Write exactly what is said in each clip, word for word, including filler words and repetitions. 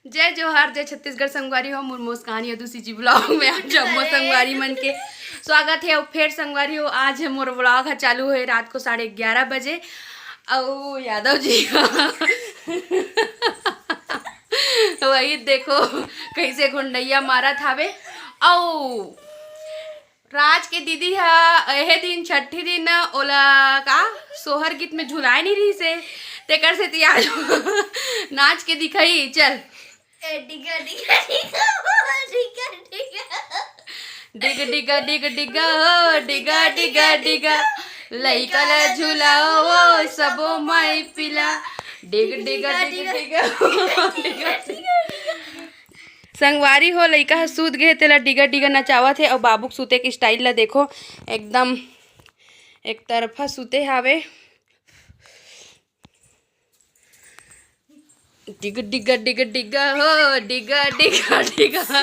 जय जोहार, जय छत्तीसगढ़ संगवारी हो, मोर मुस्कान या दूसरी जी vlog में आप जम्मो संगवारी मन के स्वागत है। और फिर संगवारी हो, आज है मोर vlog है चालू है रात को साढ़े ग्यारह बजे। और यादव जी वही देखो कैसे घुंडैया मारत हावे। और राज के दीदी ह एहे दिन छठी दिन ओला का सोहर गीत में झुलाए नहीं रही से, तेकर से तियार नाच के दिखाई। चल। ए, डिगा, डिगा, डिगा, ओ, डिगा, डिगा। डिग डिगा डिग डिगा हो, डिगा डिगा डिगा, लइका ला झुलाओ वो सबो माई पिला। डिग डिगा डिग डिगा हो, डिगा डिगा। संगवारी हो, लइका ह सूत गे हे, तेला डिगा डिगा नचावत हे, अउ बाबू के सूते के style ला देखो, एकदम एक तरफा सूते हावे। डिग डिगा डिग डिगा हो, डिगा डिगा डिगा,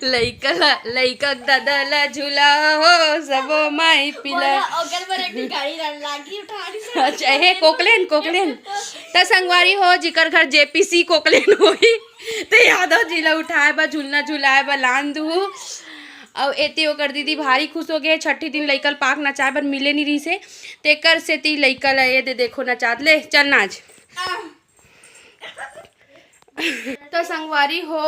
लइका ला, लइका के दादा ला झूला हो, सबो माई पिला। ओकर बर एक गाड़ी ला लागी उठा दी। अच्छा, हे कोकलेन, कोकलेन। त संगवारी हो, जिकर घर जेपीसी कोकलेन होही, ते यादव जी ला उठाए बर, झूलना झुलाए बर लान दुहू। अउ एती ओकर दीदी भारी खुश हो गे, छठी दिन लइका ल पाक नचाए बर मिले नी रहिसे, तेकर सेती लइका ल ये दे देखो नचात ले, चल नाच। तो संगवारी हो,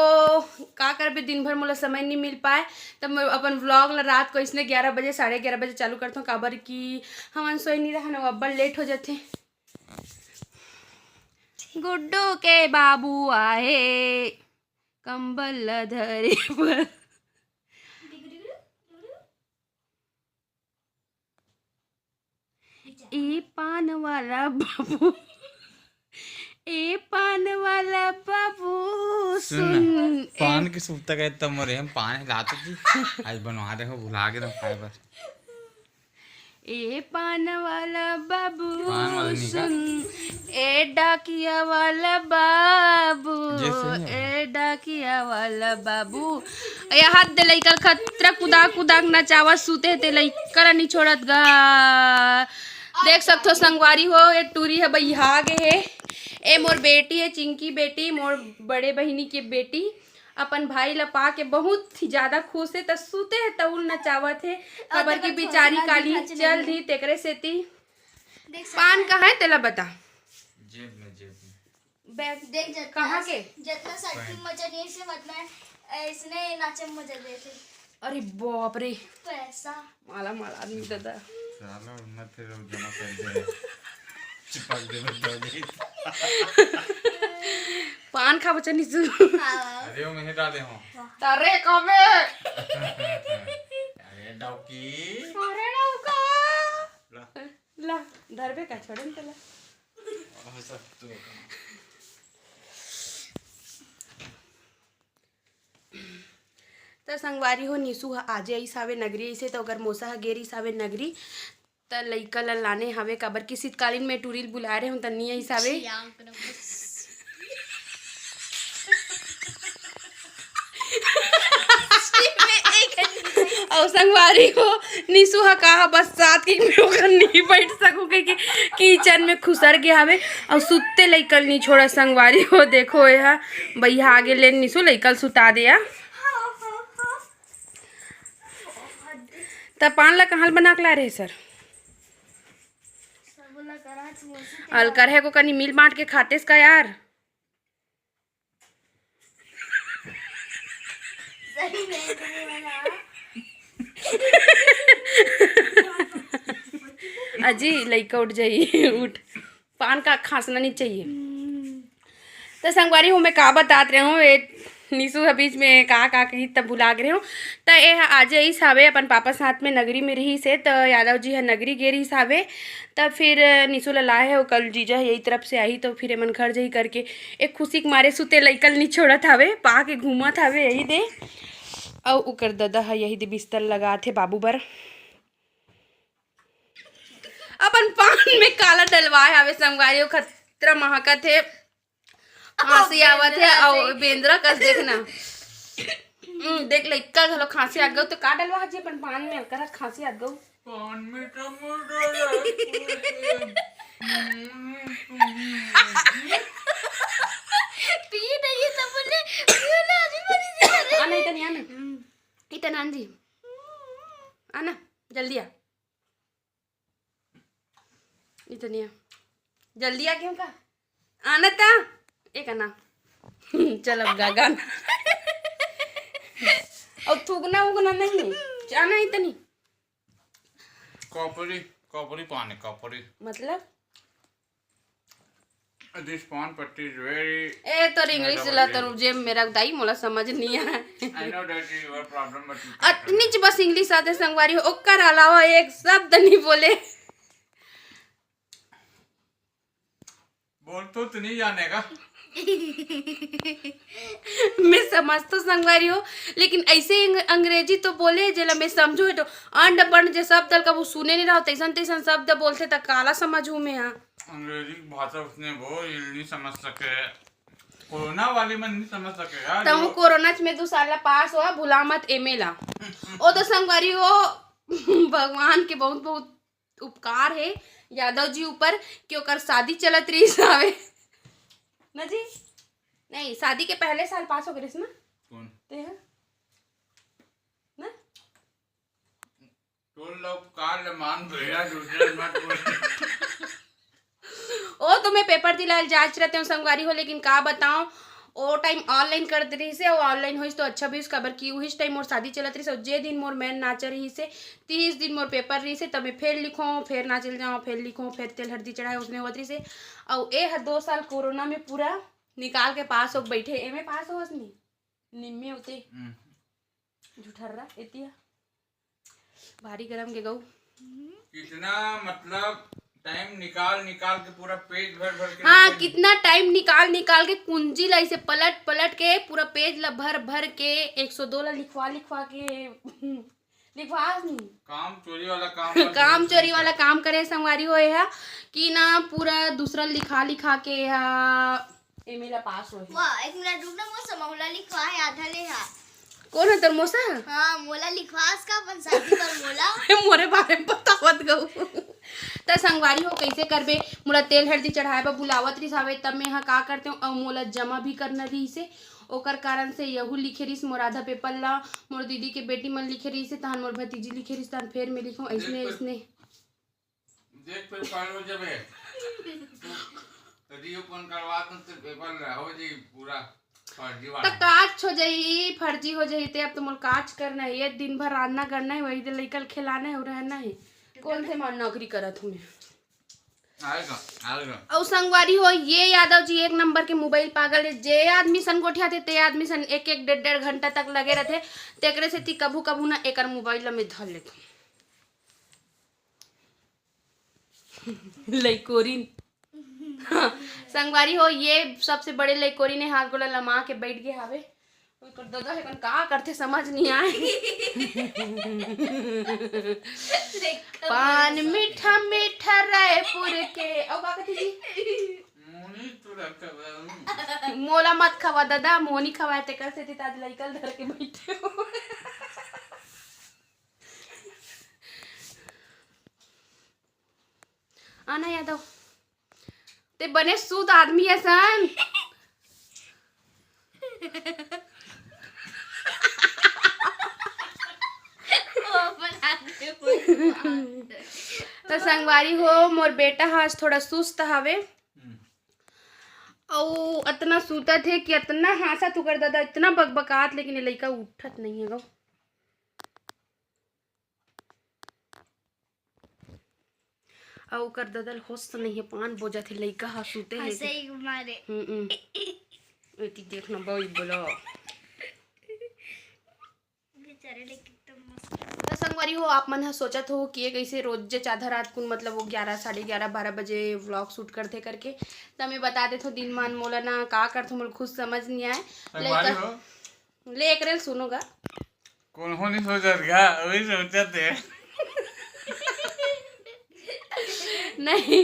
का करबे, दिन भर मोला समय नी मिल पाए, त मैं अपन vlog ला रात को इसने ग्यारह बजे, साढ़े ग्यारह बजे चालू करथों, काबर कि हमन सोए नी रहन, अउ अब्बड़ लेट हो जाथे। गुड्डू के बाबू आहे, कंबल ला धरे बर। ए पान वाला बाबू, ए पान वाला बाबू, सुन ना, सुन, ए पान के सुरता गए त मोरे हम पान लात जी। आज बनवा दे हो, भुला गे तो खाए बर। ए पान वाला बाबू, पान वाला नहीं का? सुन, ए डाकिया वाला बाबू, जैसे नहीं। ए डाकिया वाला बाबू। ए हाथ दे लइका ल खतरा कुदाक कुदाक नचावत सूते हे, ते लइका ल नी छोड़त गा। देख सकथो संगवारी हो, ए टूरी ह बइहा गे हे। ए मोर बेटी हे, चिंकी बेटी, मोर बड़े बहिनी के बेटी। अपन भाई ला पाके बहुत ही ज्यादा खुश हे, त सूते हे, तउल नचावत हे, काबर कि बिचारी काली चल दी, तेकरे सेती। देख सकत पान कहाँ हे, तेला बता। जेब में, जेब में। बैग देख, जतना कहाँ के? जतना सट्टी मजा नहीं से, मतलब, ऐसने नाचे में मजा देथे। अरे बाप रे। पैसा। माला माल आदमी दादा। साला उन्नत है, लोग जमा कर दे। चिपक दे, बता दे। पान खा बच्चा निशु। हाँ। अरे, वो मैं डाले हूँ। तारे कबे? अरे, डौकी। अरे, डौका। ला। ला, धरबे का, छोड़े न तेला। ओ, सब तू। त संगवारी हो, निशु ह आजे आइस हावे नगरी, अइसे त ओकर मोसा ह गे रिस हावे नगरी, त लइका ल लाने हावे, काबर कि शीतकालीन में टूरी ल बुलाए रहे हूँ, त नी आइस हावे। अउ संगवारी हो, निशु ह कहा बस सात की में ओकर नी बैठ सकू, कहि के किचन में खुसर गे हावे, अउ सुत्ते लइका ल नी छोड़ा संगवारी हो। देखो, एहा बइहा आगे ले निशु लइका ल सुता दे या। त पान ला कहाँ ल बना के लाए रहे सर? अलकर है को कनी मिल बांट के खातेस का यार? सही में तुम्हें बना। अजी, लइका उठ जाई, उठ। पान का खांसना नहीं चाहिए। त संगवारी हो, मैं का बतात रहे हूँ, ए निशु ह बीच में का का कही, तब भुला गे रहे हूँ। त ए ह आजे आइस हावे अपन पापा साथ में, नगरी में रहिस हे, त यादव जी ह नगरी गे रहिस हावे, त फिर निशु ला लाए हे, कल जीजा ह यही तरफ से आही, त फिर एमन घर जाही करके एक खुशी के मारे सुते लइका ल नी छोड़त हावे, पा के घूमत हावे यही दे। अउ ओकर ददा ह यही दे बिस्तर लगात हे बाबू बर। अपन पान में काला डलवाए हावे संगवारी, ओ खतरा महकत हे, खांसी आवत हे, अउ बेंदरा कस देखना। हम्म, देख लइका घलो खांसी आ गयो, तो का डलवा जी अपन पान में, अलकर खांसी आ गयो। पान मीठा मीठा है। पी नहीं तो बोले, आना इतनी, आना। इतनी आन जी। आना, जल्दी आ। इतनी आ। जल्दी आ, क्यों का? आना ता। एक आना। चल अब गा, गाना। और थूकना उगना नहीं। आना इतनी। कॉपरी, कॉपरी पाने, कॉपरी। मतलब? This पान पट्टी is very ए, तोर इंग्लिश ला तोर जेब में रख दाई, मोला समझ नहीं आए। I know that is your problem, but you can't अतनी च बस इंग्लिश आते संगवारी हो, ओकर अलावा एक शब्द नहीं बोले। बोल तो, तो नहीं जाने का। मैं समझ तो संगवारी हो, लेकिन ऐसे अंग-, अंग्रेजी तो बोले जेला मैं समझू, तो अंड बंड जे शब्द ल कभू सुने नहीं रहो, तैसन तैसन शब्द बोलथे, त काला समझू मैं, हाँ। अंग्रेजी भाषा उसने वो ये नहीं समझ सके, कोरोना वाले मन नहीं समझ सके यार, तहु जो कोरोना च में दू साल ला पास हुआ, भुला मत एमे ला। ओ तो संगवारी हो, भगवान के बहुत बहुत उपकार हे यादव जी ऊपर कि ओकर शादी चलत रहिस हवे ना जी। नहीं, शादी के पहले साल पास हो गए ना। कौन? ते ह ना? तोर ला उपकार ले मान भैया, दूसरे मत बोल। ओ तो मैं पेपर दिलाल जाच रहते हूँ संगवारी हो, लेकिन का बताऊँ, ओ टाइम ऑनलाइन कर दे रही से, और ऑनलाइन होइस तो अच्छा भी होइस, काबर कि उहिस टाइम मोर शादी चलत रही से, और जे दिन मोर मेन नाचा रही से, तीस दिन मोर पेपर रही से, तब मैं फेर लिखो, फेर नाचल जाओ, फेर लिखो, फेर तेल हरदी चढ़ाए, उसने होत रही से। और ए ह दो साल कोरोना में पूरा निकाल के पास हो बैठे, एमे पास हो असनी निम्मे उते हम्म। झुठर्रा एतिया भारी गरम के गऊ। कितना मतलब टाइम निकाल निकाल के पूरा पेज भर भर के हाँ, लिखा है। कितना टाइम निकाल निकाल के कुंजी ला इसे पलट पलट के पूरा पेज ला भर भर के एक सौ दो ला लिखवा लिखवा के लिखवा नहीं। काम चोरी वाला काम काम चोरी वाला काम करे संगवारी होए है कि ना पूरा दूसरा लिखा लिखा के हा एमे ला पास होए। वाह, एक मिनट रुक ना, मोर समौला लिखवा है आधा ले हा। कौन है तोर मोसा? हाँ, मोला लिखवास का अपन शादी पर मोला। मोरे बारे में बतावत गऊ। त संगवारी हो, कैसे करबे? मोला तेल हरदी चढ़ाए बर बुलावत रिस हावे, तब मैं हा का करते हूँ, अउ मोला जमा भी करना रहिसे, ओकर कारण से यहू लिखे रिस मोर आधा पेपर ला, मोर दीदी के बेटी मन लिखे रिस, तहन मोर भतीजी लिखे रिस, तहन फेर मैं लिखूँ, ऐसने, ऐसने। देख, पेपर हो जबे। तो रिओपन करवा तो ते पेपर ला हो जी पूरा फर्जी त वाला। काच हो जाही, फर्जी हो जाही, ते अब तो मोर काच करना है, ये दिन भर रांधना करना है, वही दिन लइका ल खिलाना है और रहना है। कौन से मान नौकरी करत हूँ मैं? आएगा, आएगा। अउ संगवारी हो, ये यादव जी एक नंबर के मोबाइल पागल है, जे आदमी सन गोठियाथे, ते आदमी सन एक एक डेढ़ डेढ़ घंटा तक लगे रहथे, तेकरे सेती कभू कभू ना एकर मोबाइल ला मैं धर लेथूँ। लइकोरिन। संगवारी हो, ये सबसे बड़े लइकोरिन हे, हाथ गोला लमा के बैठ गए हावे। ओकर ददा हे कन का करथे समझ नहीं आए। पान मीठा मीठा रायपुर के। अउ का कथे जी? मोनी तू रखा मोला मत खवा ददा, मोनी खवाए तेकर सेती त आज लइका ल धर के बैठे हो। आना यादव, ते बने सूत आदमी असन। त संगवारी हो, मोर बेटा ह आज थोड़ा सुस्त हवे। अउ अतना सूतत हे कि अतना हाँसत ओकर ददा, इतना बकबकात, लेकिन ये लइका उठत नहीं है गो। अउ ओकर ददा ल होश नहीं है, पान बोजत हे, लइका ह सूते हे। हंसई के मारे। हम्म, हम्म। एती देखना बाई बोला। बेचारे लइका एकदम मस्त। त संगवारी हो, आप मन ह सोचत हो कि ये कैसे रोज जे आधा रात कुन, मतलब वो ग्यारह, साढ़े ग्यारह, बारह बजे vlog shoot करथे करके। त मैं बता देथो, दिन मान मोला ना का करथो, मोला खुद समझ नहीं आए। संगवारी लइका हो। ले एकरे ल सुनो गा। कोनो नहीं सोचत गा, वही सोचत हे। नहीं,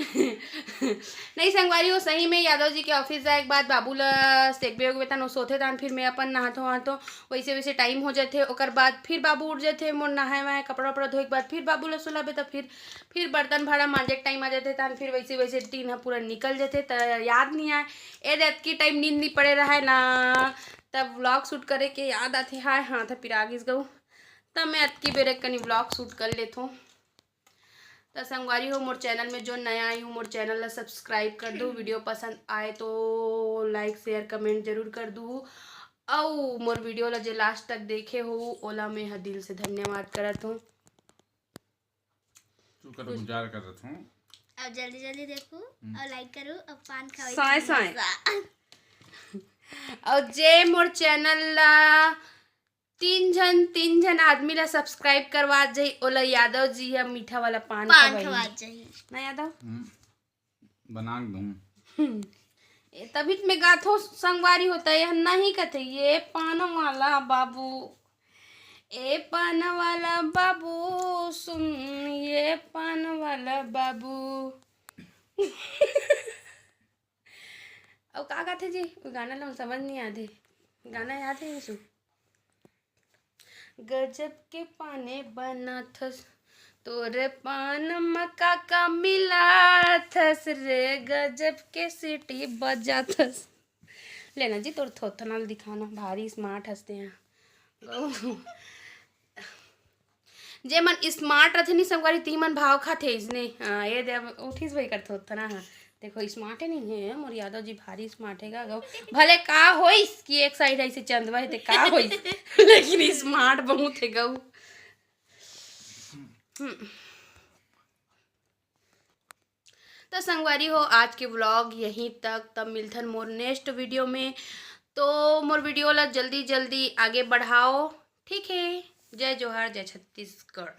नहीं संगवारी हो, सही में यादव जी के ऑफिस जाए के बाद बाबू ला सेकबे उकबे तन सोथे तन फिर मैं अपन नहाथो वहाथो, वैसे वैसे टाइम हो जाथे। ओकर बाद फिर बाबू उठ जाथे मोर नहाए वहाए कपड़ा वपड़ा धोए के बाद फिर बाबू ला सुलाबे त फिर फिर बर्तन भाड़ा मांजे के टाइम आ जाथे तन फिर वैसे वैसे दिन ह पूरा निकल जाथे त याद नहीं आए। ए दे अतकी टाइम नींद नहीं पड़े रहे ना, तब व्लॉग शूट करे के याद आथे। हाय हाथ ह पिरा गिस गऊ, तब मैं अतकी बेरे कनी व्लॉग शूट कर लेथों। त संगवारी हो, मोर चैनल में जो नया आई हूँ, मोर चैनल ला सब्सक्राइब कर दू। वीडियो पसंद आए तो लाइक शेयर कमेंट जरूर कर दू। अउ मोर वीडियो ला जे लास्ट तक देखे हो ओला मैं ह दिल से धन्यवाद करत हूँ। तू कर गुजार करत हूँ। अब जल्दी जल्दी देखू हम्म। और लाइक करू। अब पान खावे साय, के साय। मजा। और जे मोर चैनल ला तीन झन तीन झन आदमी ला सब्सक्राइब करवा जाही ओला यादव जी ह मीठा वाला पान पान खवाई। खवात जाही। ना यादव? हम्म, बना के दूँ। हम्म। ए, तभी तो मैं गाथो संगवारी होता है, यह नहीं कहते ये पान वाला बाबू, ए पान वाला बाबू सुन, ये पान वाला बाबू। अब का गाथे जी, वो गाना ला मोला समझ नहीं आते। गाना याद है यीशु? गजब के पाने बनाथस तोरे पान म का का मिलाथस रे, गजब के सीटी बजाथस। लेना जी तोर थोथना ल दिखाना, भारी स्मार्ट हंसते हैं। जे मन स्मार्ट रथे नी संगवारी, ती मन भाव खाथे इसने। हाँ, ये दे अब उठिस भाई कर थोथना। हाँ, देखो स्मार्ट है नहीं है मोर यादव जी, भारी स्मार्ट है गा गऊ। भले का होइस कि एक साइड ऐसे चंदवा है ते का होइस, लेकिन स्मार्ट बहुत है गऊ। हम्म। तो संगवारी हो, आज के व्लॉग यहीं तक। तब मिलथन मोर नेक्स्ट वीडियो में। तो मोर वीडियो ला जल्दी जल्दी आगे बढ़ाओ, ठीक है? जय जोहार, जय छत्तीसगढ़।